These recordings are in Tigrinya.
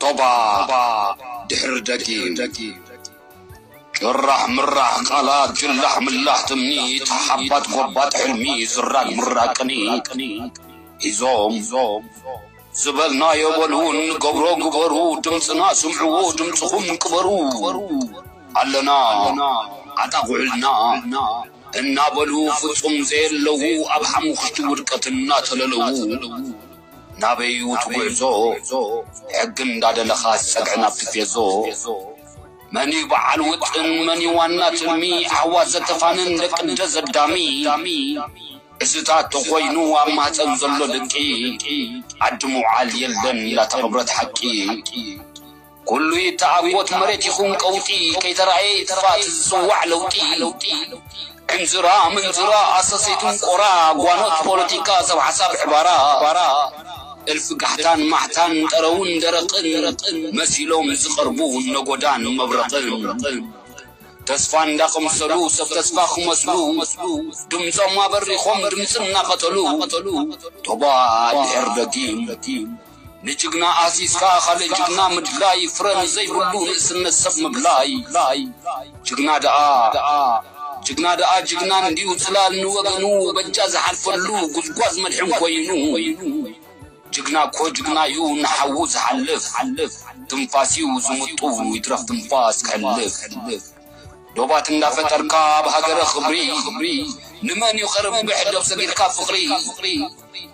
ቶባ ድሕሪ ደጊም። ጭራሕ ምራሕ ቃላት፣ ጅላሕ ምላሕ ትምኒት፣ ሓባት ጎባጥ ሕልሚ፣ ዝራግ ምራቅ ቅኒት ሒዞም ዝበልናዮ በሉ፣ ንገብሮ ግበሩ፣ ድምፅና ስምዕዎ፣ ድምፅኹም ቅበሩ። ኣለና ኣጣቑዕልና እናበሉ፣ ፍጹም ዘየለዉ ኣብ ሓሙኽሽቲ ውድቀት እናተለለዉ፣ ናበይ እዩ እቲ ጉዕዞ? ሕጊ እንዳደለኻ ዝጸግዕን ኣብቲ ፌዞ። መን እዩ በዓል ውጥን? መን እዩ ዋና ትልሚ? ኣሕዋት ዘተፋንን ደቂ እንደ ዘዳሚ። እዝታት ተኾይኑ ኣብ ማህፀን ዘሎ ደቂ፣ ዓዲ ምውዓል የለን እንዳተቐብረት ሓቂ። ኩሉ ይተኣጎት መሬት ይኹን ቀውጢ፣ ከይተራእየ ይጥፋእ እቲ ዝጽዋዕ ለውጢ። ዕንዝራ ምንዝራ ኣሰሰይቱን ቆራ፣ ጓኖት ፖለቲካ ሰብ ሓሳብ ዕባራ። እልፊ ጋሕታን ማሕታን ጠረውን ደረቕን መሲሎም ዝቐርቡ ነጎዳን መብረቕን። ተስፋ እንዳቐምሰሉ ሰብ ተስፋ ክመስሉ፣ ድምጾም ኣበሪኾም ድምጺ እናቐተሉ። ቶባ ድሕር ደጊም። ንጅግና ኣሲስካ ካልእ ጅግና ምድላይ፣ ፍረ ንዘይብሉ ንእስነት ሰብ ምብላይ። ጅግና ደኣ፣ ጅግና ደኣ ጅግና እንድዩ፣ ጽላል ንወገኑ በጃ ዝሓልፈሉ ጉዝጓዝ መድሕን ኮይኑ። ጅግና እኮ ጅግና እዩ ንሓዉ ዝሓልፍ፣ ትንፋስ እዩ ዝምጡ ይትረፍ ትንፋስ ክሕልፍ። ዶባት እንዳፈጠርካ ኣብ ሃገረ ክብሪ፣ ንመን እዩ ከርብሕ ዶብ ሰጊርካ ፍቕሪ?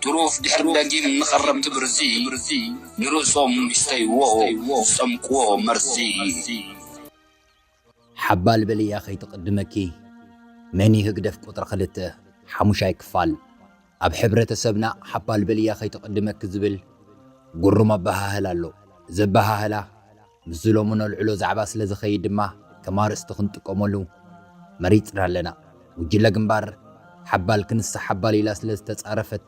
ትሩፍ ድሕሪ ደጊም ንኸረብቲ ብርዚ፣ ንርእሶም ይስተይዎ ዝጸምቅዎ መርዚ። ሓባል በልያ ከይትቕድመኪ፣ መን እዩ ህግደፍ ቁጽሪ ክልተ፣ ሓሙሻይ ክፋል። ኣብ ሕብረተሰብና ሓባል በልያ ከይትቕድመኪ ዝብል ግሩም ኣበሃህላ ኣሎ። እዚ ኣበሃህላ ምስዚ ሎሚ ነልዕሎ ዛዕባ ስለ ዝኸይድ ድማ ከም ኣርእስቲ ክንጥቀመሉ መሪጽና ኣለና። ጉጅለ ግንባር ሓባል ክንሳ ሓባል ኢላ ስለ ዝተጻረፈት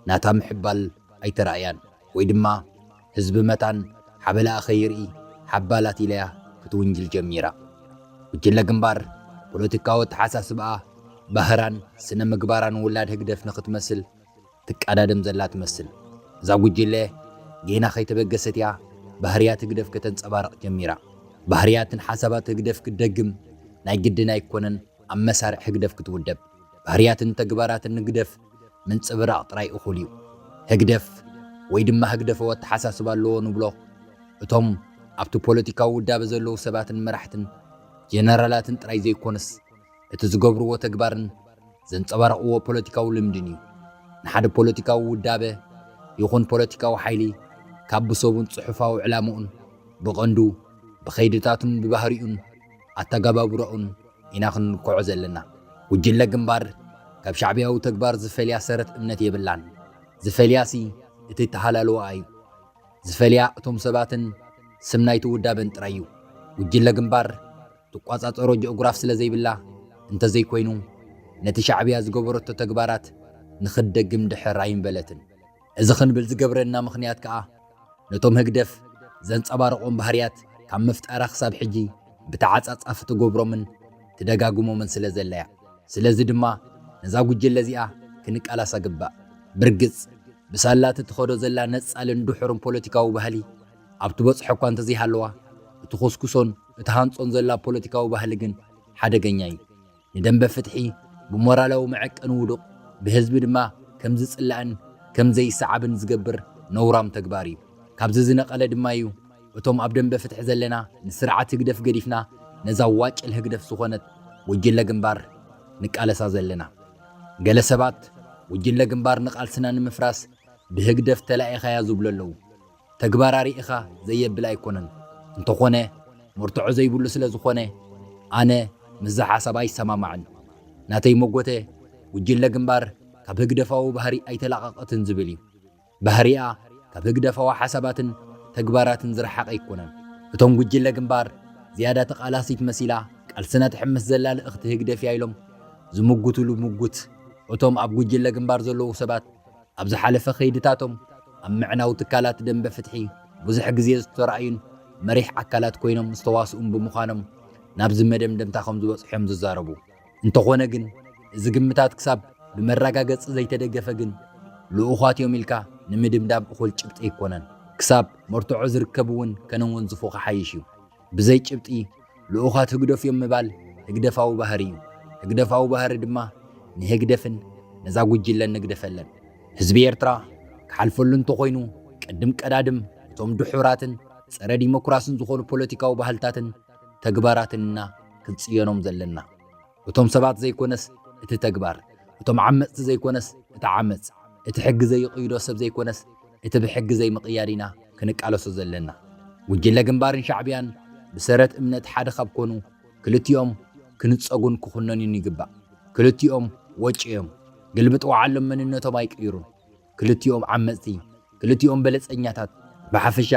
ናታ ምሕባል ኣይተራእያን፣ ወይ ድማ ህዝቢ መታን ሓበላኣ ከይርኢ ሓባላት ኢላያ ክትውንጅል ጀሚራ። ጉጅለ ግንባር ፖለቲካዊ ኣተሓሳስባኣ፣ ባህራን ስነ ምግባራን ውላድ ህግደፍ ንክትመስል ትቃዳደም ዘላ ትመስል። እዛ ጉጅለ ጌና ከይተበገሰት እያ ባህርያት ህግደፍ ከተንጸባርቕ ጀሚራ። ባህርያትን ሓሳባት ህግደፍ ክትደግም ናይ ግድን ኣይኮነን ኣብ መሳርዕ ህግደፍ ክትውደብ። ባህርያትን ተግባራትን ህግደፍ ምንጽብራቕ ጥራይ እኹል እዩ። ህግደፍ ወይ ድማ ህግደፋዊ ኣተሓሳስባ ኣለዎ ንብሎ እቶም ኣብቲ ፖለቲካዊ ውዳበ ዘለዉ ሰባትን መራሕትን ጀነራላትን ጥራይ ዘይኮነስ፣ እቲ ዝገብርዎ ተግባርን ዘንጸባርቕዎ ፖለቲካዊ ልምድን እዩ። ንሓደ ፖለቲካዊ ውዳበ ይኹን ፖለቲካዊ ሓይሊ ካብ ብሰቡን ጽሑፋዊ ዕላምኡን ብቐንዱ ብኸይድታቱን ብባህሪኡን ኣተጋባብራኡን ኢና ክንልክዖ ዘለና። ጉጅለ ግንባር ካብ ሻዕብያዊ ተግባር ዝፈልያ ሰረት እምነት የብላን። ዝፈልያሲ እቲ ተሃላልዋኣ እዩ። ዝፈልያ እቶም ሰባትን ስም ናይቲ ውዳበን ጥራይ እዩ። ጉጅለ ግንባር ትቋጻጸሮ ጂኦግራፍ ስለ ዘይብላ፣ እንተዘይኮይኑ ነቲ ሻዕብያ ዝገበረቶ ተግባራት ንኽትደግም ድሕር ኣይምበለትን። እዚ ክንብል ዝገብረና ምኽንያት ከኣ፣ ነቶም ህግደፍ ዘንጸባርቖም ባህርያት ካብ ምፍጣራ ክሳብ ሕጂ ብተዓጻጻፊ ትገብሮምን ትደጋግሞምን ስለ ዘለያ። ስለዚ ድማ ነዛ ጉጅለ እዚኣ ክንቃላሳ ግባእ። ብርግጽ፣ ብሳላ እቲ ትኸዶ ዘላ ነጻልን ድሑርን ፖለቲካዊ ባህሊ ኣብ ትበጽሖ እኳ እንተዘይሃለዋ፣ እቲ ኹስኩሶን እቲ ሃንጾን ዘላ ፖለቲካዊ ባህሊ ግን ሓደገኛ እዩ። ንደንበ ፍትሒ ብሞራላዊ መዐቀኒ ውዱቕ፣ ብህዝቢ ድማ ከም ዝጽላእን ከም ዘይሰዓብን ዝገብር ነውራም ተግባር እዩ። ካብዚ ዝነቐለ ድማ እዩ እቶም ኣብ ደንበ ፍትሒ ዘለና ንስርዓት ህግደፍ ገዲፍና ነዛ ዋጭል ህግደፍ ዝኾነት ጉጅለ ግንባር ንቃለሳ ዘለና። ገለ ሰባት ጉጅለ ግንባር ንቃልስና ንምፍራስ ብህግደፍ ተላኢኻያ ዝብሉ ኣለዉ። ተግባራ ርኢኻ ዘየብል ኣይኮነን። እንተኾነ መርትዖ ዘይብሉ ስለ ዝኾነ ኣነ ምስዚ ሓሳብ ኣይሰማማዕን። ናተይ መጎተ ጉጅለ ግንባር ካብ ህግደፋዊ ባህሪ ኣይተላቐቐትን ዝብል እዩ። ባህሪኣ ካብ ህግደፋዊ ሓሳባትን ተግባራትን ዝረሓቐ ኣይኮነን። እቶም ጉጅለ ግንባር ዝያዳ ተቓላሲት መሲላ ቃልስና ትሕምስ ዘላ ልእኽቲ ህግደፍ እያ ኢሎም ዝምጉትሉ ምጉት፣ እቶም ኣብ ጉጅለ ግንባር ዘለዉ ሰባት ኣብ ዝሓለፈ ከይድታቶም ኣብ ምዕናው ትካላት ደንበ ፍትሒ ብዙሕ ግዜ ዝተረኣዩን መሪሕ ኣካላት ኮይኖም ዝተዋስኡን ብምዃኖም ናብዚ መደምደምታ ከም ዝበጽሑ እዮም ዝዛረቡ። እንተኾነ ግን፣ እዚ ግምታት ክሳብ ብመረጋገጺ ዘይተደገፈ ግን፣ ልኡኻት እዮም ኢልካ ንምድምዳም እኹል ጭብጢ ኣይኮነን። ክሳብ መርትዖ ዝርከብ እውን ከነወንዝፎ ክሓይሽ እዩ። ብዘይ ጭብጢ ልኡኻት ህግደፍ እዮም ምባል ህግደፋዊ ባህሪ እዩ። ህግደፋዊ ባህሪ ድማ ንህግደፍን ነዛ ጉጅለን ንግደፈለን። ህዝቢ ኤርትራ ክሓልፈሉ እንተኾይኑ፣ ቅድም ቀዳድም እቶም ድሑራትን ጸረ ዲሞክራስን ዝኾኑ ፖለቲካዊ ባህልታትን ተግባራትን ኢና ክንጽየኖም ዘለና። እቶም ሰባት ዘይኮነስ እቲ ተግባር፣ እቶም ዓመጽቲ ዘይኮነስ እቲ ዓመጽ፣ እቲ ሕጊ ዘይቕይዶ ሰብ ዘይኮነስ እቲ ብሕጊ ዘይምቕያድ ኢና ክንቃለሶ ዘለና። ጉጅለ ግንባርን ሻዕብያን ብሰረት እምነት ሓደ ካብ ኮኑ፣ ክልቲኦም ክንጸጉን ክኹነኑን ይግባእ። ክልቲኦም ወጪ እዮም። ግልብጥ ወዓሎም መንነቶም ኣይቅይሩን። ክልቲኦም ዓመጽቲ፣ ክልቲኦም በለጸኛታት፣ ብሓፈሻ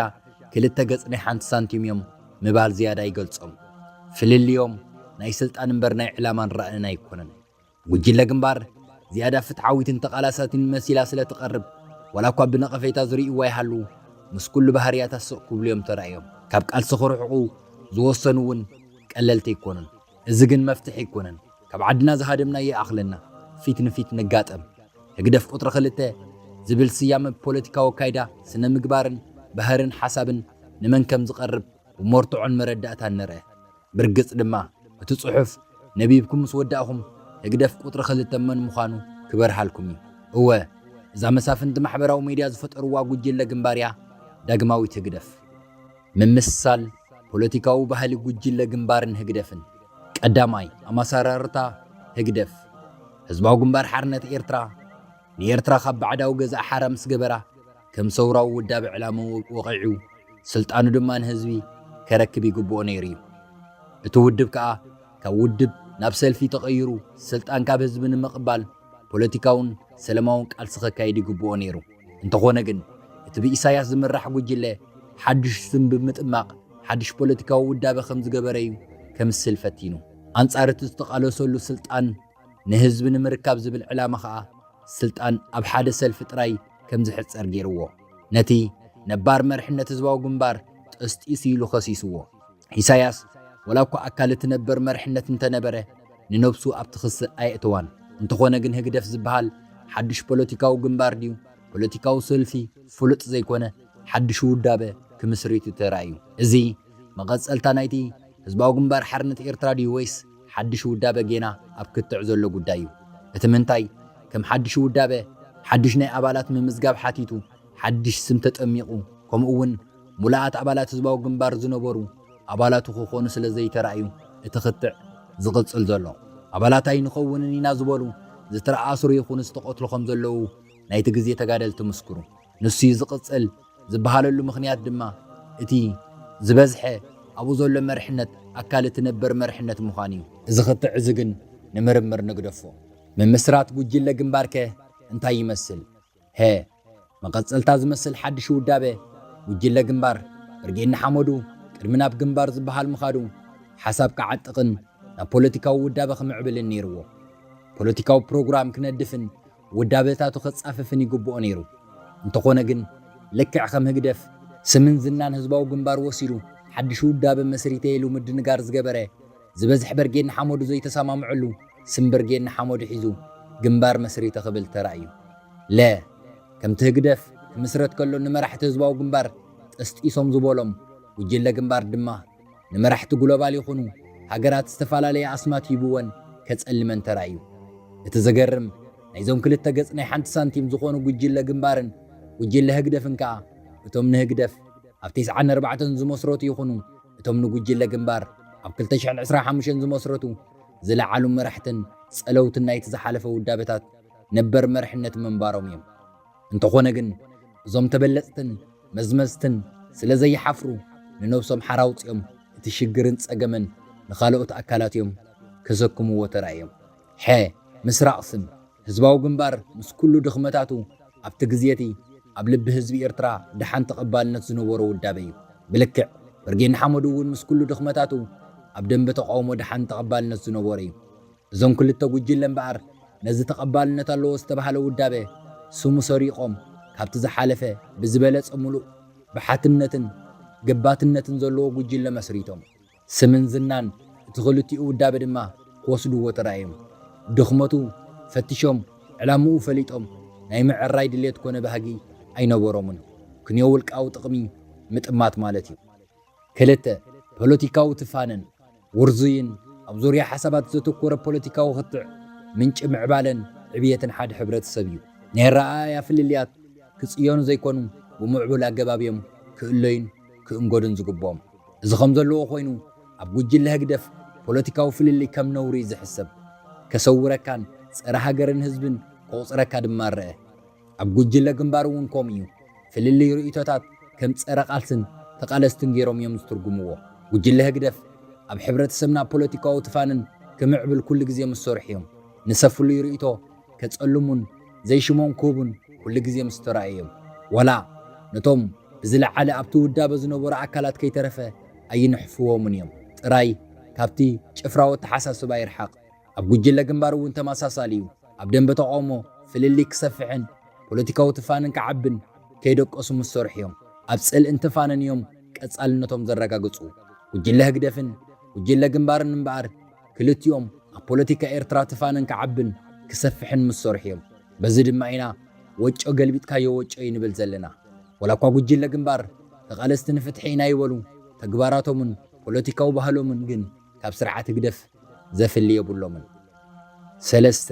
ክልተ ገጽ ናይ ሓንቲ ሳንቲም እዮም ምባል ዝያዳ ይገልጾም። ፍልልዮም ናይ ስልጣን እምበር ናይ ዕላማን ራእን ኣይኮነን። ጉጅለ ግንባር ዝያዳ ፍትሓዊትን ተቓላሳትን መሲላ ስለ ትቐርብ፣ ዋላ እኳ ብነቐፌታ ዝርእይዋ ይሃሉ፣ ምስ ኩሉ ባህርያታ ስቕ ክብሉ እዮም ተራእዮም። ካብ ቃልሲ ክርሕቑ ዝወሰኑ እውን ቀለልቲ ኣይኮኑን። እዚ ግን መፍትሒ ኣይኮነን። ካብ ዓድና ዝሃደምና ይኣኽለና፣ ፊት ንፊት ንጋጠም። ህግደፍ ቁጽሪ ክልተ ዝብል ስያመ ብፖለቲካዊ ኣካይዳ፣ ስነ ምግባርን ባህርን ሓሳብን ንመን ከም ዝቐርብ ብመርትዖን መረዳእታን ንርአ። ብርግጽ ድማ እቲ ጽሑፍ ነቢብኩም ምስ ወዳእኹም ህግደፍ ቁጽሪ ክልተ መን ምዃኑ ክበርሃልኩም እዩ። እወ፣ እዛ መሳፍንቲ ማሕበራዊ ሜድያ ዝፈጠርዋ ጉጅለ ግንባር እያ ዳግማዊት ህግደፍ። ምምስሳል ፖለቲካዊ ባህሊ ጉጅለ ግንባርን ህግደፍን። ቀዳማይ፣ ኣመሰራርታ ህግደፍ። ህዝባዊ ግንባር ሓርነት ኤርትራ ንኤርትራ ካብ ባዕዳዊ ገዛእ ሓራ ምስ ገበራ፣ ከም ሰውራዊ ውዳበ ዕላምኡ ወቒዑ፣ ስልጣኑ ድማ ንህዝቢ ከረክብ ይግብኦ ነይሩ እዩ። እቲ ውድብ ከኣ ካብ ውድብ ናብ ሰልፊ ተቐይሩ፣ ስልጣን ካብ ህዝቢ ንምቕባል ፖለቲካውን ሰላማውን ቃልሲ ከካይድ ይግብኦ ነይሩ። እንተኾነ ግን፣ እቲ ብኢሳያስ ዝምራሕ ጉጅለ ሓድሽ ስም ብምጥማቕ፣ ሓድሽ ፖለቲካዊ ውዳበ ከም ዝገበረ እዩ ከምስል ፈቲኑ። ኣንጻር እቲ ዝተቓለሰሉ ስልጣን ንህዝቢ ንምርካብ ዝብል ዕላማ ኸኣ፣ ስልጣን ኣብ ሓደ ሰልፊ ጥራይ ከም ዝሕጸር ገይርዎ። ነቲ ነባር መርሕነት ህዝባዊ ግንባር ጠስጢሱ ኢሉ ከሲስዎ። ኢሳያስ፣ ወላ እኳ ኣካል እቲ ነበር መርሕነት እንተነበረ፣ ንነብሱ ኣብቲ ክሲ ኣየእተዋን። እንተኾነ ግን ህግደፍ ዝበሃል ሓድሽ ፖለቲካዊ ግንባር ድዩ ፖለቲካዊ ሰልፊ ፍሉጥ ዘይኮነ፣ ሓድሽ ውዳበ ክምስሪቱ ተራእዩ። እዚ መቐጸልታ ናይቲ ህዝባዊ ግንባር ሓርነት ኤርትራ ድዩ ወይስ ሓድሽ ውዳበ ጌና ኣብ ክትዕ ዘሎ ጉዳይ እዩ? እቲ ምንታይ ከም ሓድሽ ውዳበ፣ ሓድሽ ናይ ኣባላት ምምዝጋብ ሓቲቱ፣ ሓድሽ ስም ተጠሚቑ፣ ከምኡ እውን ሙሉኣት ኣባላት ህዝባዊ ግንባር ዝነበሩ ኣባላቱ ክኾኑ ስለ ዘይተራእዩ እቲ ክትዕ ዝቕጽል ዘሎ። ኣባላት ኣይንኸውንን ኢና ዝበሉ ዝተረኣስሩ ይኹኑ ዝተቐትሉ ከም ዘለዉ ናይቲ ግዜ ተጋደልቲ ምስክሩ። ንሱ እዩ ዝቕጽል ዝበሃለሉ ምኽንያት ድማ እቲ ዝበዝሐ ኣብኡ ዘሎ መርሕነት ኣካል እቲ ነበር መርሕነት ምዃኑ እዩ። እዚ ክትዕ እዚ ግን ንምርምር ንግደፎ። ምምስራት ጉጅለ ግንባርከ እንታይ ይመስል? ሀ፣ መቐጸልታ ዝመስል ሓድሽ ውዳበ። ጉጅለ ግንባር ብርጌድ ንሓመዱ ቅድሚ ናብ ግንባር ዝበሃል ምኻዱ ሓሳብ ክዓጥቕን ናብ ፖለቲካዊ ውዳበ ክምዕብልን ነይርዎ። ፖለቲካዊ ፕሮግራም ክነድፍን ውዳበታቱ ከጻፍፍን ይግብኦ ነይሩ። እንተኾነ ግን፣ ልክዕ ከም ህግደፍ ስምን ዝናን ህዝባዊ ግንባር ወሲዱ ሓድሽ ውዳበ መስሪተ ኢሉ ምድንጋር ዝገበረ፣ ዝበዝሕ በርጌድ ንሓመዱ ዘይተሰማምዐሉ ስም በርጌድ ንሓመዱ ሒዙ ግንባር መስሪተ ክብል ተራእዩ። ለ፣ ከምቲ ህግደፍ ክምስረት ከሎ ንመራሕቲ ህዝባዊ ግንባር ጠስጢሶም ዝበሎም፣ ጉጅለ ግንባር ድማ ንመራሕቲ ግሎባል ይኹኑ ሃገራት ዝተፈላለየ ኣስማት ሂብወን ከጸልመን ተራእዩ። እቲ ዘገርም፣ ናይዞም ክልተ ገጽ ናይ ሓንቲ ሳንቲም ዝኾኑ ጉጅለ ግንባርን ጉጅለ ህግደፍን ከኣ፣ እቶም ንህግደፍ ኣብ ተስዓን ኣርባዕተን ዝመስረቱ ይኹኑ፣ እቶም ንጉጅለ ግንባር ኣብ ክልተ ሽሕን ዕስራን ሓሙሽተን ዝመስረቱ፣ ዝለዓሉ መራሕትን ጸለውትን ናይቲ ዝሓለፈ ውዳበታት ነበር መርሕነት ምንባሮም እዮም። እንተኾነ ግን፣ እዞም ተበለጽትን መዝመዝትን ስለ ዘይሓፍሩ፣ ንነብሶም ሓራ ኣውጺኦም እቲ ሽግርን ጸገምን ንኻልኦት ኣካላት እዮም ከሰክምዎ ተራእዮም። ሐ፣ ምስራቕ ስም። ህዝባዊ ግንባር ምስ ኩሉ ድኽመታቱ ኣብቲ ግዜ እቲ ኣብ ልቢ ህዝቢ ኤርትራ ደሓን ተቐባልነት ዝነበሮ ውዳበ እዩ። ብልክዕ፣ ብርጌድ ንሓመዱ እውን ምስ ኩሉ ድኽመታቱ ኣብ ደንበ ተቃውሞ ደሓን ተቐባልነት ዝነበሮ እዩ። እዞም ክልተ ጉጅለ እምበኣር ነዚ ተቐባልነት ኣለዎ ዝተባህለ ውዳበ ስሙ ሰሪቖም ካብቲ ዝሓለፈ ብዝበለጸ ምሉእ ብሓትነትን ገባትነትን ዘለዎ ጉጅለ መስሪቶም። ስምን ዝናን እቲ ክልቲኡ ውዳበ ድማ ክወስድዎ ተራእዮም። ድኽመቱ ፈቲሾም፣ ዕላምኡ ፈሊጦም፣ ናይ ምዕራይ ድሌት ኮነ ባህጊ ኣይነበሮምን። ክንዮ ውልቃዊ ጥቕሚ ምጥማት ማለት እዩ። ክልተ፣ ፖለቲካዊ ትፋነን ውርዙይን ኣብ ዙርያ ሓሳባት ዘተኮረ ፖለቲካዊ ክትዕ ምንጪ ምዕባለን ዕብየትን ሓደ ሕብረተሰብ እዩ። ናይ ኣረኣእያ ፍልልያት ክጽየኑ ዘይኮኑ፣ ብምዕቡል ኣገባብ እዮም ክእለዩን ክእንገዱን ዝግብኦም። እዚ ከም ዘለዎ ኮይኑ፣ ኣብ ጉጅለ ህግደፍ ፖለቲካዊ ፍልልይ ከም ነውሪ እዩ ዝሕሰብ። ከሰውረካን ጸረ ሃገርን ህዝብን ከቑጽረካ ድማ ረአ። ኣብ ጉጅለ ግንባር እውን ከምኡ እዩ። ፍልልይ ርእይቶታት ከም ጸረ ቃልስን ተቓለስትን ገይሮም እዮም ዝትርጉምዎ። ጉጅለ ህግደፍ ኣብ ሕብረተሰብና ፖለቲካዊ ትፋንን ክምዕብል ኩሉ ግዜ ምስ ሰርሑ እዮም። ንሰብ ፍሉይ ርእይቶ ከጸልሙን ዘይሽሞም ክህቡን ኩሉ ግዜ ምስ ተራእዩ እዮም። ዋላ ነቶም ብዝለዓለ ኣብቲ ውዳበ ዝነበሩ ኣካላት ከይተረፈ ኣይንሕፍዎምን እዮም። ጥራይ ካብቲ ጭፍራዊ ኣተሓሳስባ ይርሓቕ። ኣብ ጉጅለ ግንባር እውን ተመሳሳሊ እዩ። ኣብ ደንበ ተቓውሞ ፍልልይ ክሰፍሕን ፖለቲካዊ ትፋንን ክዓብን ከይደቀሱ ምስ ሰርሑ እዮም። ኣብ ጽልእን ትፋንን እዮም ቀጻልነቶም ዘረጋግጹ። ጉጅለ ህግደፍን ጉጅለ ግንባርን እምበኣር ክልቲኦም ኣብ ፖለቲካ ኤርትራ ትፋንን ክዓብን ክሰፍሕን ምስ ሰርሑ እዮም። በዚ ድማ ኢና ወጮ ገልቢጥካዮ ወጮ እዩ ንብል ዘለና። ዋላ እኳ ጉጅለ ግንባር ተቓለስቲ ንፍትሒ ኢና ይበሉ፣ ተግባራቶምን ፖለቲካዊ ባህሎምን ግን ካብ ስርዓት ህግደፍ ዘፍሊ የብሎምን። ሰለስተ፣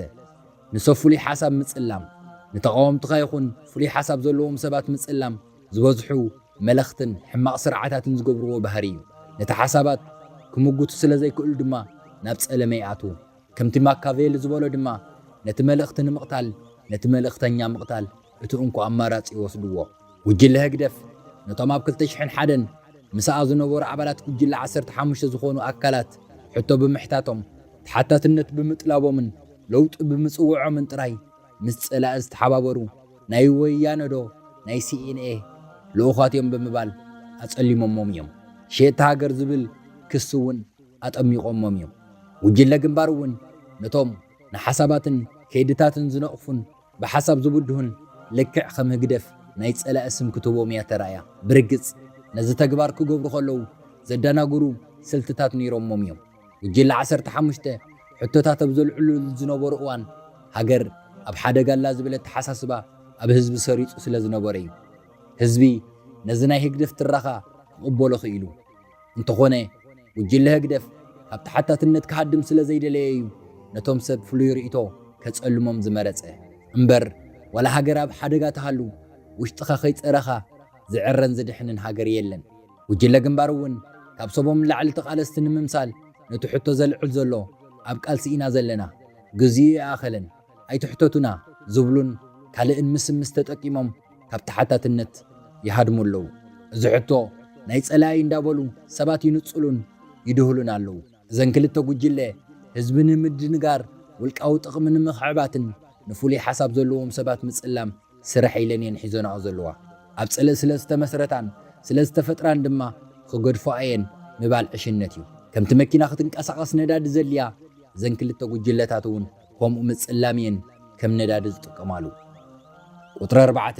ንሰብ ፍሉይ ሓሳብ ምጽላም። ንተቓወምትኻ ይኹን ፍሉይ ሓሳብ ዘለዎም ሰባት ምጽላም ዝበዝሑ መለኽትን ሕማቕ ስርዓታትን ዝገብርዎ ባህሪ እዩ። ነቲ ሓሳባት ክምጉቱ ስለ ዘይክእሉ ድማ ናብ ጸለመ ይኣትዉ። ከምቲ ማካቬሊ ዝበሎ ድማ፣ ነቲ መልእኽቲ ንምቕታል፣ ነቲ መልእኽተኛ ምቕታል እቲ እንኮ ኣማራጺ ይወስድዎ። ጉጅለ ህግደፍ ነቶም ኣብ ክልተ ሽሕን ሓደን ምስኣ ዝነበሩ ኣባላት ጉጅለ ዓሰርተ ሓሙሽተ ዝኾኑ ኣካላት ሕቶ ብምሕታቶም፣ ተሓታትነት ብምጥላቦምን ለውጢ ብምጽውዖምን ጥራይ ምስ ጸላኢ ዝተሓባበሩ ናይ ወያነ ዶ ናይ ሲኤንኤ ልኡኻት እዮም ብምባል ኣጸሊሞሞም እዮም። ሸየጥቲ ሃገር ዝብል ክሲ እውን ኣጠሚቖሞም እዮም። ጉጅለ ግንባር እውን ነቶም ንሓሳባትን ከይድታትን ዝነቕፉን ብሓሳብ ዝብድሁን ልክዕ ከም ህግደፍ ናይ ጸላኢ ስም ክትህቦም እያ ተራእያ። ብርግጽ ነዚ ተግባር ክገብሩ ከለዉ ዘደናግሩ ስልትታት ነይሮሞም እዮም። ጉጅለ ዓሰርተ ሓሙሽተ ሕቶታት ኣብ ዘልዕሉ ዝነበሩ እዋን ሃገር ኣብ ሓደጋ ኣላ ዝብል ኣተሓሳስባ ኣብ ህዝቢ ሰሪጹ ስለ ዝነበረ እዩ። ህዝቢ ነዚ ናይ ህግደፍ ትረኻ ክቕበሎ ክኢሉ። እንተኾነ ጉጅለ ህግደፍ ካብ ተሓታትነት ክሃድም ስለ ዘይደለየ እዩ ነቶም ሰብ ፍሉይ ርእይቶ ከጸልሞም ዝመረጸ። እምበር ዋላ ሃገር ኣብ ሓደጋ ትሃሉ ውሽጥኻ ከይጸረኻ ዝዕረን ዝድሕንን ሃገር የለን። ጉጅለ ግንባር እውን ካብ ሰቦም ንላዕሊ ተቓለስቲ ንምምሳል ነቲ ሕቶ ዘልዕል ዘሎ ኣብ ቃልሲ ኢና ዘለና፣ ግዜኡ ይኣኸለን፣ ኣይትሕተቱና ዝብሉን ካልእን ምስምስ ተጠቂሞም ካብ ተሓታትነት ይሃድሙ ኣለዉ። እዚ ሕቶ ናይ ጸላኢ እንዳበሉ ሰባት ይንጽሉን ይድህሉን ኣለዉ። እዘን ክልተ ጉጅለ ህዝቢ ንምድንጋር ውልቃዊ ጥቕሚ ንምኽዕባትን ንፍሉይ ሓሳብ ዘለዎም ሰባት ምጽላም ስራሕ ኢለን እየን ሒዞናኦ ዘለዋ። ኣብ ጽልኢ ስለ ዝተመስረታን ስለ ዝተፈጥራን ድማ ክገድፎኣ እየን ምባል ዕሽነት እዩ። ከምቲ መኪና ክትንቀሳቐስ ነዳዲ ዘድልያ እዘን ክልተ ጉጅለታት እውን ከምኡ ምጽላም እየን ከም ነዳዲ ዝጥቀማሉ። ቁጽሪ ኣርባዕተ፣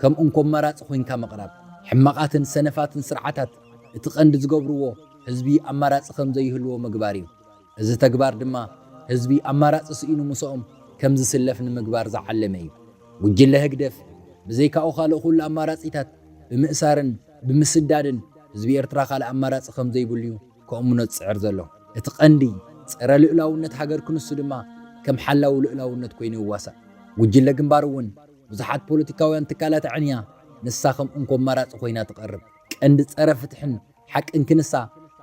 ከም እንኮ ኣማራጺ ኮይንካ ምቕራብ። ሕማቓትን ሰነፋትን ስርዓታት እቲ ቀንዲ ዝገብርዎ ህዝቢ ኣማራጺ ከም ዘይህልዎ ምግባር እዩ። እዚ ተግባር ድማ ህዝቢ ኣማራጺ ስኢኑ ምስኦም ከም ዝስለፍ ንምግባር ዝዓለመ እዩ። ጉጅለ ህግደፍ ብዘይካኡ ካልእ ኩሉ ኣማራጺታት ብምእሳርን ብምስዳድን ህዝቢ ኤርትራ ካልእ ኣማራጺ ከም ዘይብሉ እዩ ከእምኖ ዝጽዕር ዘሎ። እቲ ቀንዲ ጸረ ልኡላውነት ሃገር ክንሱ ድማ ከም ሓላዊ ልኡላውነት ኮይኑ ይዋሳእ። ጉጅለ ግንባር እውን ብዙሓት ፖለቲካውያን ትካላት ኣዕንያ ንሳ ከም እንኮ ኣማራጺ ኮይና ትቐርብ። ቀንዲ ጸረ ፍትሕን ሓቅን ክንሳ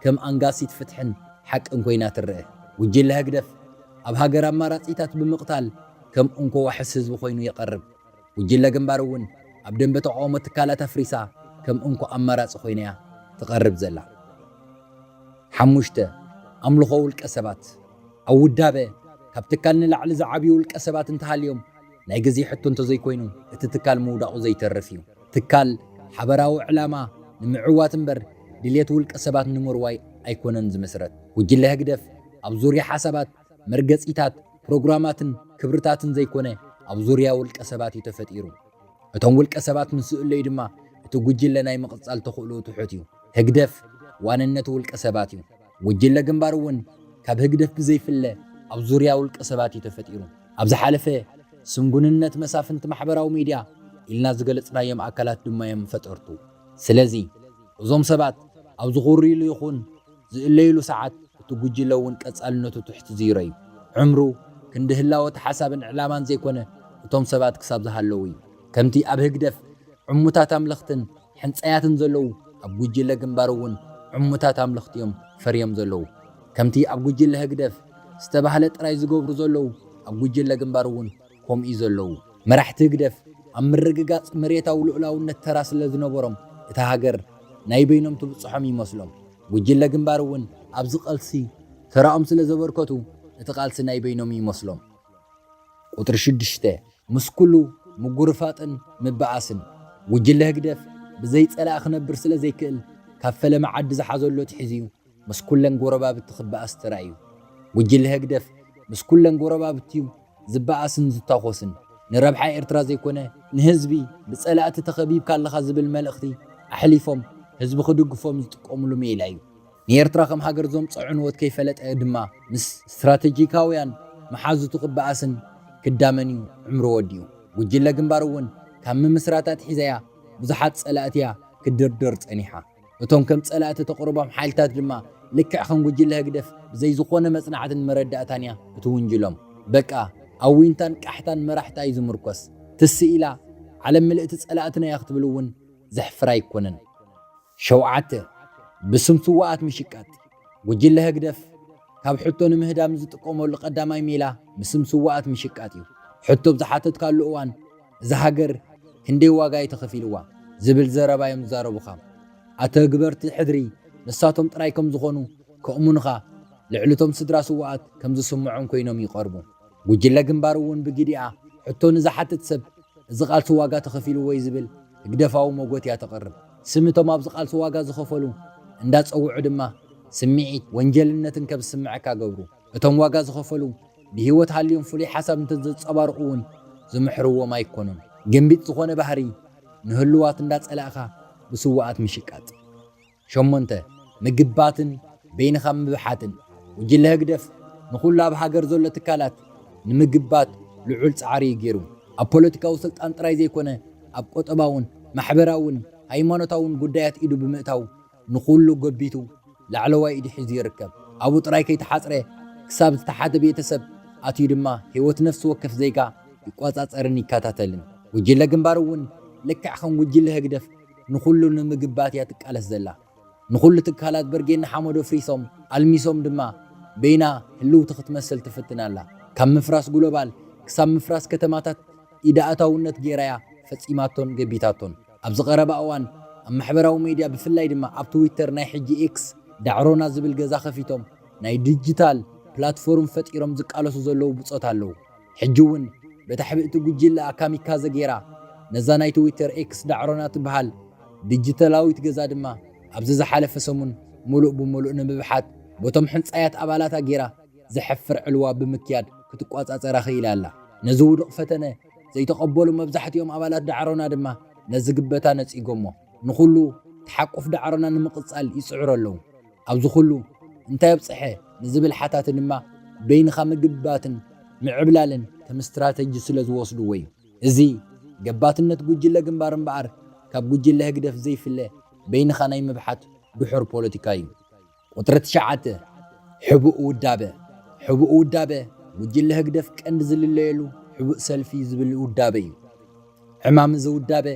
ከም ኣንጋሲት ፍትሕን ሓቅን ኮይና ትረአ። ጉጅለ ህግደፍ ኣብ ሃገር ኣማራጺታት ብምቕታል ከም እንኮ ዋሕስ ህዝቢ ኮይኑ ይቐርብ። ጉጅለ ግንባር እውን ኣብ ደንበ ተቃውሞ ትካላት ኣፍሪሳ ከም እንኮ ኣማራጺ ኮይና እያ ትቐርብ ዘላ። ሓሙሽተ፣ ኣምልኾ ውልቀ ሰባት። ኣብ ውዳበ ካብ ትካል ንላዕሊ ዝዓብዩ ውልቀ ሰባት እንተሃልዮም ናይ ግዜ ሕቶ እንተዘይኮይኑ እቲ ትካል ምውዳቑ ዘይተርፍ እዩ። ትካል ሓበራዊ ዕላማ ንምዕዋት እምበር ድልየት ውልቀ ሰባት ንምርዋይ ኣይኮነን ዝምስረት። ጉጅለ ህግደፍ ኣብ ዙርያ ሓሳባት፣ መርገጺታት፣ ፕሮግራማትን ክብርታትን ዘይኮነ ኣብ ዙርያ ውልቀ ሰባት እዩ ተፈጢሩ። እቶም ውልቀ ሰባት ምስ ዝእለዩ ድማ እቲ ጉጅለ ናይ ምቕጻል ተኽእሎኡ ትሑት እዩ። ህግደፍ ዋንነት ውልቀ ሰባት እዩ። ጉጅለ ግንባር እውን ካብ ህግደፍ ብዘይፍለ ኣብ ዙርያ ውልቀ ሰባት እዩ ተፈጢሩ። ኣብ ዝሓለፈ ስንጉንነት መሳፍንቲ ማሕበራዊ ሚድያ ኢልና ዝገለጽናዮም ኣካላት ድማ እዮም ፈጠርቱ። ስለዚ እዞም ሰባት ኣብ ዝኹርይሉ ይኹን ዝእለይሉ ሰዓት እቲ ጉጅለ እውን ቀጻልነቱ ትሕቲ ዚሮ እዩ። ዕምሩ ክንዲ ህላወ እቲ ሓሳብን ዕላማን ዘይኮነ እቶም ሰባት ክሳብ ዝሃለዉ እዩ። ከምቲ ኣብ ህግደፍ ዕሙታት ኣምለኽትን ሕንጸያትን ዘለዉ ኣብ ጉጅለ ግንባር እውን ዕሙታት ኣምለኽቲ እዮም ፈርዮም ዘለዉ። ከምቲ ኣብ ጉጅለ ህግደፍ ዝተባህለ ጥራይ ዝገብሩ ዘለዉ ኣብ ጉጅለ ግንባር እውን ከምኡ እዩ ዘለዉ። መራሕቲ ህግደፍ ኣብ ምርግጋጽ መሬታዊ ልኡላውነት ተራ ስለ ዝነበሮም እታ ሃገር ናይ በይኖም ትብጽሖም ይመስሎም። ጉጅለ ግንባር እውን ኣብዚ ቃልሲ ተራኦም ስለ ዘበርከቱ እቲ ቃልሲ ናይ በይኖም ይመስሎም። ቁጽሪ ሽዱሽተ፣ ምስ ኩሉ ምጉርፋጥን ምበኣስን። ጉጅለ ህግደፍ ብዘይ ጸላኢ ክነብር ስለ ዘይክእል ካብ ፈለማ ዓዲ ዝሓዘሉ ኣትሒዙ ምስ ኩለን ጎረባብቲ ክበኣስ ተራእዩ። ጉጅለ ህግደፍ ምስ ኩለን ጎረባብትዩ ዝበኣስን ዝታኾስን። ንረብሓ ኤርትራ ዘይኮነ ንህዝቢ ብጸላእቲ ተኸቢብካ ኣለኻ ዝብል መልእኽቲ ኣሕሊፎም ህዝቢ ክድግፎም ዝጥቀምሉ ሜላ እዩ። ንኤርትራ ከም ሃገር ዘምጽኦ ዕንወት ከይፈለጠ ድማ ምስ ስትራተጂካውያን መሓዙቱ ክበኣስን ክዳመን እዩ ዕምሩ ወዲኡ። ጉጅለ ግንባር እውን ካብ ምምስራታ ኣትሒዛያ ብዙሓት ጸላእትያ ክድርድር ጸኒሓ። እቶም ከም ጸላእቲ ተቕርቦም ሓይልታት ድማ ልክዕ ከም ጉጅለ ህግደፍ ብዘይ ዝኾነ መጽናዕትን መረዳእታን እያ እትውንጅሎም። በቃ ኣብ ዊንታን ቃሕታን መራሕታ እዩ ዝምርኮስ። ትስ ኢላ ዓለም ምልእቲ ጸላእትና እያ ክትብል እውን ዘሕፍር ኣይኮነን። ሸውዓተ፣ ብስም ስውኣት ምሽቃጥ። ጉጅለ ህግደፍ ካብ ሕቶ ንምህዳም ዝጥቀመሉ ቀዳማይ ሜላ ብስም ስውኣት ምሽቃጥ እዩ። ሕቶ ብዝሓተትካሉ እዋን እዛ ሃገር ክንደይ ዋጋ እዩ ተኸፊልዋ ዝብል ዘረባ እዮም ዝዛረቡኻ። ኣተግበርቲ ሕድሪ ንሳቶም ጥራይ ከም ዝኾኑ ከእሙኑኻ ልዕሊ እቶም ስድራ ስውኣት ከም ዝስምዖም ኮይኖም ይቐርቡ። ጉጅለ ግንባር እውን ብግዲኣ ሕቶ ንዝሓትት ሰብ እዚ ቃልሲ ዋጋ ተኸፊልዎ እዩ ዝብል ህግደፋዊ መጎት እያ ተቕርብ። ስም እቶም ኣብዚ ቃልሲ ዋጋ ዝኸፈሉ እንዳጸውዑ ድማ ስምዒት ወንጀልነትን ከም ዝስምዐካ ገብሩ። እቶም ዋጋ ዝኸፈሉ ብህይወት ሃልዮም ፍሉይ ሓሳብ እንተዘንጸባርቑ እውን ዝምሕርዎም ኣይኮኑን። ግንቢጥ ዝኾነ ባህሪ ንህሉዋት እንዳጸላእኻ ብስውኣት ምሽቃጥ። ሸሞንተ፣ ምግባትን በይንኻ ምብሓትን። ጉጅለ ህግደፍ ንኹሉ ኣብ ሃገር ዘሎ ትካላት ንምግባት ልዑል ጻዕሪ እዩ ገይሩ። ኣብ ፖለቲካዊ ስልጣን ጥራይ ዘይኮነ ኣብ ቆጠባውን ማሕበራውን ሃይማኖታውን ጉዳያት ኢዱ ብምእታው ንኹሉ ገቢቱ ላዕለዋይ ኢዱ ሒዙ ይርከብ። ኣብኡ ጥራይ ከይተሓጽረ ክሳብ ዝተሓተ ቤተሰብ ኣትዩ ድማ ህይወት ነፍሲ ወከፍ ዜጋ ይቆጻጸርን ይከታተልን። ጉጅለ ግንባር እውን ልክዕ ከም ጉጅለ ህግደፍ ንኹሉ ንምግባት እያ ትቃለስ ዘላ። ንኹሉ ትካላት በርጌድ ንሓመዱ ኣፍሪሶም ኣልሚሶም ድማ በይና ህልውቲ ክትመስል ትፍትን ኣላ። ካብ ምፍራስ ግሎባል ክሳብ ምፍራስ ከተማታት ኢድ ኣእታውነት ገይራ እያ ፈጺማቶን ገቢታቶን። ኣብዚ ቀረባ እዋን ኣብ ማሕበራዊ ሜድያ ብፍላይ ድማ ኣብ ትዊተር ናይ ሕጂ ኤክስ ዳዕሮና ዝብል ገዛ ከፊቶም ናይ ዲጂታል ፕላትፎርም ፈጢሮም ዝቃለሱ ዘለዉ ብጾት ኣለዉ። ሕጂ እውን በታ ሕብእቲ ጉጅለ ኣካሚካዘ ገይራ ነዛ ናይ ትዊተር ኤክስ ዳዕሮና ትበሃል ዲጂታላዊት ገዛ ድማ ኣብዚ ዝሓለፈ ሰሙን ሙሉእ ብሙሉእ ንምብሓት በቶም ሕንጻያት ኣባላታ ገይራ ዘሕፍር ዕልዋ ብምክያድ ክትቋጻጸራ ክኢላ ኣላ። ነዚ ውዱቕ ፈተነ ዘይተቐበሉ መብዛሕትኦም ኣባላት ዳዕሮና ድማ ነዚ ግበታ ነጺጎሞ። ንኹሉ ተሓቁፍ ዳዕሮና ንምቕጻል ይጽዕሩ ኣለዉ። ኣብዚ ኩሉ እንታይ ኣብጽሐ ንዝብል ሓታቲ ድማ በይንኻ ምግባትን ምዕብላልን ከም ስትራተጂ ስለ ዝወስድዎ እዩ። እዚ ገባትነት ጉጅለ ግንባር እምበኣር ካብ ጉጅለ ህግደፍ ዘይፍለ በይንኻ ናይ ምብሓት ድሑር ፖለቲካ እዩ። ቁጽሪ ትሽዓተ፣ ሕቡእ ውዳበ። ሕቡእ ውዳበ ጉጅለ ህግደፍ ቀንዲ ዝልለየሉ ሕቡእ ሰልፊ ዝብል ውዳበ እዩ። ዕማም እዚ ውዳበ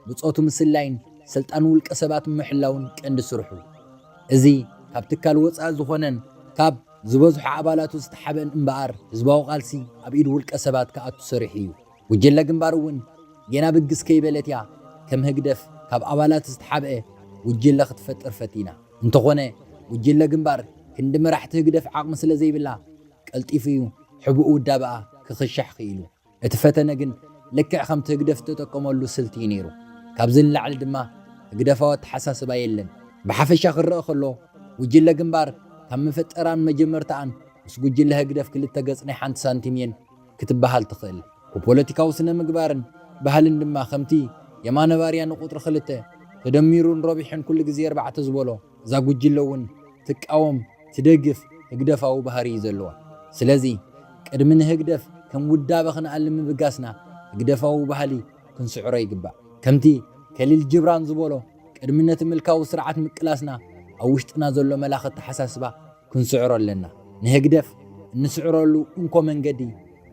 ብጾቱ ምስላይን ስልጣን ውልቀ ሰባት ምሕላውን ቀንዲ ስርሑ። እዚ ካብ ትካል ወጻኢ ዝኾነን ካብ ዝበዝሑ ኣባላቱ ዝተሓበን እምበኣር ህዝባዊ ቃልሲ ኣብ ኢድ ውልቀ ሰባት ክኣቱ ሰሪሑ እዩ። ጉጅለ ግንባር እውን ጌና ብግስ ከይበለት እያ ከም ህግደፍ ካብ ኣባላት ዝተሓብአ ጉጅለ ክትፈጥር ፈቲና። እንተኾነ ጉጅለ ግንባር ክንዲ መራሕቲ ህግደፍ ዓቕሚ ስለ ዘይብላ ቀልጢፉ እዩ ሕቡእ ውዳበኣ ክኽሻሕ ክኢሉ። እቲ ፈተነ ግን ልክዕ ከምቲ ህግደፍ ዝተጠቀመሉ ስልቲ እዩ ነይሩ። ካብዚ ንላዕሊ ድማ ህግደፋዊ ኣተሓሳስባ የለን። ብሓፈሻ ክረአ ከሎ ጉጅለ ግንባር ካብ መፈጠራን መጀመርታኣን ምስ ጉጅለ ህግደፍ ክልተ ገጽ ናይ ሓንቲ ሳንቲም እየን ክትበሃል ትኽእል። ብፖለቲካዊ ስነ ምግባርን ባህልን ድማ ከምቲ የማነ ባርያ ንቁጽሪ ክልተ ተደሚሩን ረቢሑን ኩሉ ግዜ ኣርባዕተ ዝበሎ እዛ ጉጅለ እውን ትቃወም ትደግፍ ህግደፋዊ ባህሪ እዩ ዘለዋ። ስለዚ ቅድሚ ንህግደፍ ከም ውዳበ ክንኣሊ ምብጋስና ህግደፋዊ ባህሊ ክንስዕሮ ይግባእ። ከምቲ ከሊል ጅብራን ዝበሎ፣ ቅድሚ ነቲ ምልካዊ ስርዓት ምቅላስና ኣብ ውሽጥና ዘሎ መላኺ ኣተሓሳስባ ክንስዕሮ ኣለና። ንህግደፍ እንስዕረሉ እንኮ መንገዲ፣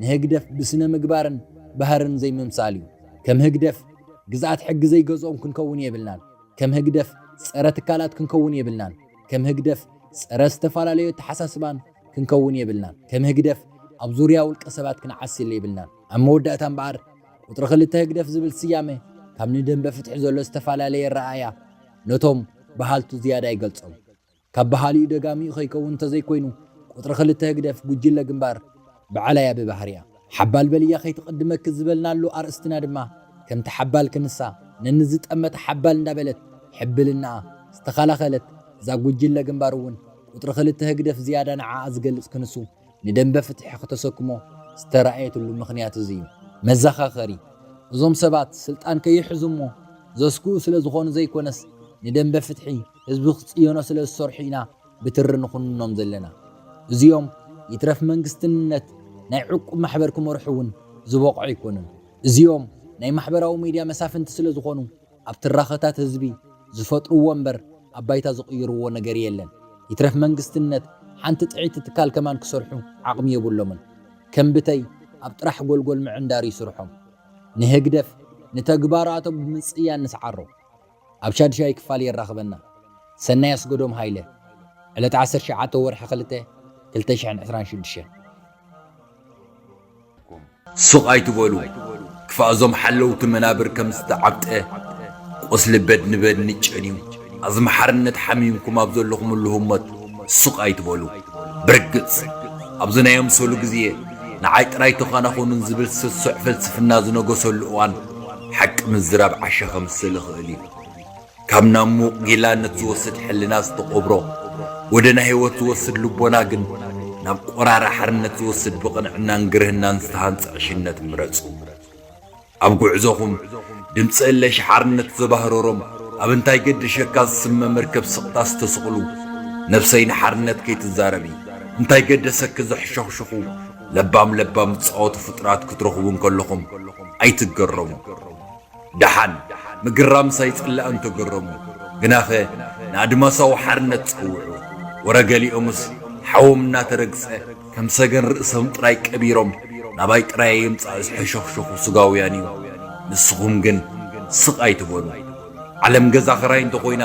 ንህግደፍ ብስነ ምግባርን ባህርን ዘይምምሳል እዩ። ከም ህግደፍ ግዝኣት ሕጊ ዘይገዝኦም ክንከውን የብልናን። ከም ህግደፍ ጸረ ትካላት ክንከውን የብልናን። ከም ህግደፍ ጸረ ዝተፈላለዩ ኣተሓሳስባን ክንከውን የብልናን። ከም ህግደፍ ኣብ ዙርያ ውልቀ ሰባት ክንዓስል የብልናን። ኣብ መወዳእታ እምበኣር፣ ቁጽሪ ክልተ ህግደፍ ዝብል ስያመ፣ ካብ ንደንበ ፍትሒ ዘሎ ዝተፈላለየ ኣረኣእያ፣ ነቶም በሃልቱ ዝያዳ ይገልጾም። ካብ በሃሊኡ ደጋሚኡ ከይከውን እንተዘይኮይኑ፣ ቁጽሪ ክልተ ህግደፍ ጉጅለ ግንባር በዓላያ ብባህሪኣ። ሓባል በልያ ከይትቕድመኪ ዝበልናሉ ኣርእስትና ድማ፣ ከምቲ ሓባል ክንሳ፣ ነንዝጠመተ ሓባል እንዳበለት፣ ሕብልናኣ ዝተኸላኸለት እዛ ጉጅለ ግንባር እውን፣ ቁጽሪ ክልተ ህግደፍ ዝያዳ ንዓኣ ዝገልጽ ክንሱ፣ ንደንበ ፍትሒ ክተሰክሞ ዝተራእየትሉ ምኽንያት እዚ እዩ። መዘኻኸሪ፣ እዞም ሰባት ስልጣን ከይሕዙ እሞ ዘስግኡ ስለ ዝኾኑ ዘይኮነስ፣ ንደንበ ፍትሒ ህዝቢ ክጽየኖ ስለ ዝሰርሑ ኢና ብትሪ ንኹንኖም ዘለና። እዚኦም ይትረፍ መንግስትንነት ናይ ዕቁብ ማሕበር ክመርሑ እውን ዝበቕዑ ኣይኮኑን። እዚኦም ናይ ማሕበራዊ ሚድያ መሳፍንቲ ስለ ዝኾኑ፣ ኣብ ትራኸታት ህዝቢ ዝፈጥርዎ እምበር ኣብ ባይታ ዝቕይርዎ ነገር የለን። ይትረፍ መንግስትነት፣ ሓንቲ ጥዕይቲ ትካል ከማን ክሰርሑ ዓቕሚ የብሎምን። ከም ብተይ ኣብ ጥራሕ ጎልጎል ምዕንዳር እዩ ስርሖም። ንህግደፍ ንተግባራቶም ብምጽያን ንስዓሮ። ኣብ ሻድሻይ ክፋል የራኽበና። ሰናይ ኣስገዶም ሃይለ፣ ዕለት ዓሰርተ ትሽዓተ ወርሒ ክልተ፣ ክልተ ሽሕን ዕስራን ሽዱሽተን። ስቕ ኣይትበሉ። ክፋእ እዞም ሓለውቲ መናብር ከም ዝተዓብጠ ቁስሊ በድኒ በድኒ ጨንዩ፣ ኣዝሚ ሓርነት ሓሚምኩም ኣብ ዘለኹምሉ ህሞት ስቕ ኣይትበሉ። ብርግጽ፣ ኣብዚ ናይ ኣምሰሉ ግዜ ንዓይ ጥራይ ተኻናኹኑን ዝብል ስሱዕ ፍልስፍና ዝነገሰሉ እዋን፣ ሓቂ ምዝራብ ዓሻ ከምስል ይኽእል እዩ። ካብ ናብ ሙቕ ጊላነት ዝወስድ ሕልና ዝተቖብሮ፣ ወደ ናይ ህይወት ዝወስድ ልቦና ግን፣ ናብ ቆራራ ሓርነት ዝወስድ ብቕንዕናን ግርህናን ዝተሃንጸ ዕሽነት ምረጹ። ኣብ ጉዕዞኹም፣ ድምጺ እለሽ ሓርነት ዘባህረሮም፣ ኣብ እንታይ ገደሸካ ዝስመ መርከብ ስቕታ ዝተስቕሉ፣ ነብሰይ ንሓርነት ከይትዛረቢ፣ እንታይ ገደሰኪ ዘሕሸኽሽኹ፣ ለባም ለባም ዝጻወቱ ፍጡራት ክትረኽቡ እንከለኹም፣ ኣይትገረሙ። ደሓን፣ ምግራምስ ኣይጽላእን ተገረሙ። ግናኸ ንኣድማሳዊ ሓርነት ጸውዑ። ወረ ገሊኦምስ ሓዎም እናተረግጸ ከም ሰገን ርእሶም ጥራይ ቀቢሮም ናባይ ጥራይ የምጻእ ዝሐሸኽሸኹ ስጋውያን እዩ። ንስኹም ግን ስቕ ኣይትበሉ። ዓለም ገዛ ኽራይ እንተኾይና፣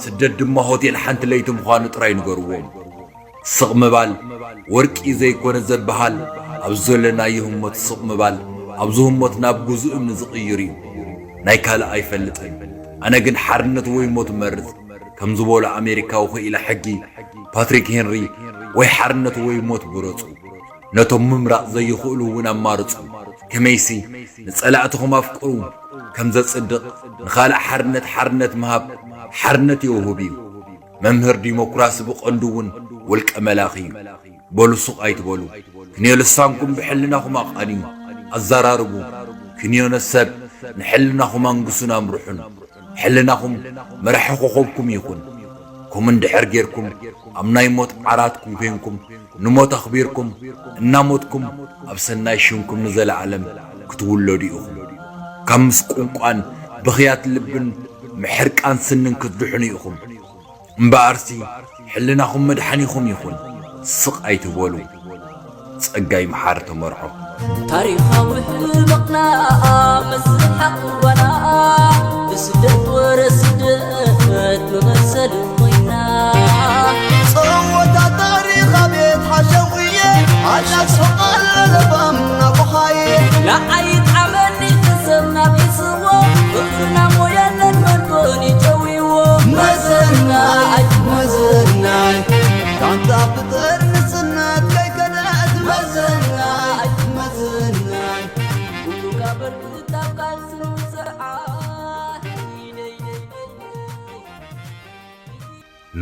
ስደት ድማ ሆቴል ሓንቲ ለይቲ ምዃኑ ጥራይ ንገርዎም። ስቕ ምባል ወርቂ ዘይኮነ ዘበሃል፣ ኣብ ዘለናዮ ህሞት ስቕ ምባል፣ ኣብዚ ህሞት ናብ ግዙእ እምኒ ዝቕይር እዩ። ናይ ካልእ ኣይፈልጥን። ኣነ ግን ሓርነት ወይ ሞት እመርጽ። ከም ዝበሎ ኣሜሪካዊ ክኢላ ሕጊ ፓትሪክ ሄንሪ፣ ወይ ሓርነት ወይ ሞት ምረጹ። ነቶም ምምራጽ ዘይኽእሉ እውን ኣማርጹ። ከመይሲ፣ ንጸላእትኹም ኣፍቅሩ ከም ዘጽድቕ፣ ንኻልእ ሓርነት ሓርነት ምሃብ ሓርነት የውህብ እዩ። መምህር ዲሞክራሲ ብቐንዱ እውን ውልቀ መላኺ እዩ። በሉ ሱቕ ኣይትበሉ። ክንዮ ልሳንኩም ብሕልናኹም ኣቓንዩ። ኣዘራርቡ። ክንዮ ነሰብ ንሕልናኹም ኣንግሱን ኣምርሑን። ሕልናኹም መራሒ ኮኾብኩም ይኹን። ከምኡ እንድሕር ጌርኩም፣ ኣብ ናይ ሞት ዓራትኩም ኮይንኩም፣ ንሞት ኣኽቢርኩም፣ እናሞትኩም ኣብ ሰናይ ሽምኩም ንዘለኣለም ክትውለዱ ኢኹም። ካብ ምስቁንቋን ብኽያት ልብን ምሕርቃን ስንን ክትድሕኑ ኢኹም። እምበኣርሲ ሕልናኹም መድሓኒኹም ይኹን። ስቕ ኣይትበሉ። ጸጋይ መሓሪ ተመርዖ። ታሪኻዊ ሕመቕና ምስሓቕ እዋና፣ ብስደት ወረ ስደት መመሰል ኮይና። ጸወታ ታሪኻ ቤት ሓሸውየ፣ ኣናስሕቕ ኣለባም ናቑኻየ። ንዓይ ይጥዓመኒ ሰብ ናብ ይስዎ፣ ፍቕርና ሞያለን መንጎን ይጨውይዎ። መዘናይ፣ መዘናይ፣ ጋንታ ፍጥር ንጽነት ከይከደት። መዘናይ፣ መዘናይ፣ ኩሉ ጋበር